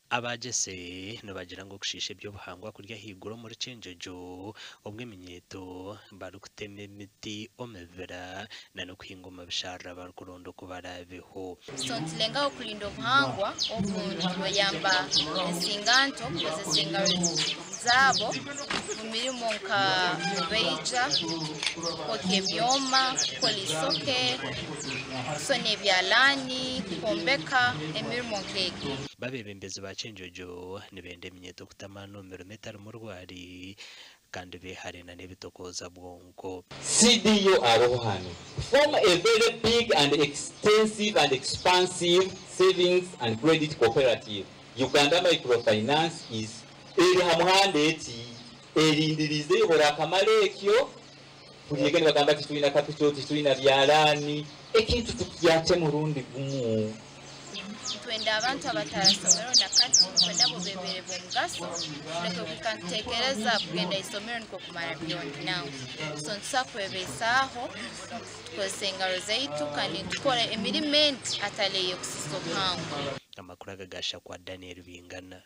Abagyese nibagira ngu okushiisha eby'obuhangwa kuri ahaiguru omuri Kyenjojo obwo eminyeeto barikutema emiti omu bibira n'okuhinga omu bisharara barikuronda oku baraabeho. So nitulengaho kurinda obuhangwa obu nitubayamba ensinganto kukozesa engaro zaabo mu mirimo nka kubaija, kwokya ebyoma, kukora isoke, kusona ebyalaani, kwombeka, emirimo nk'egyo. Abeebembezi ba Kyenjojo nibenda eminyeeto kutamaana omu mirimo etarimu rwari kandi beehare n'ebitokooza bwonko. CDU aroho hano form a very big and extensive and expansive savings and credit cooperative. Uganda Microfinance is eri ha muhanda eti erindirize orakamara ekyo turyege nibagamba titulina capital, titulina byalaani, ekintu tukyate murundi gumu. Twenda abantu abatarasomero na kati nabo bebere b'omugaso, tuleke kukantekereza kugenda isomero nikwo kumara byona nawe. So nitusobola kwebesaaho tukozesa engaro zaitu kandi tukora emirimo endi atari ey'okusisa obuhangwa. Amakuru aga gashakwa Daniel Bingana.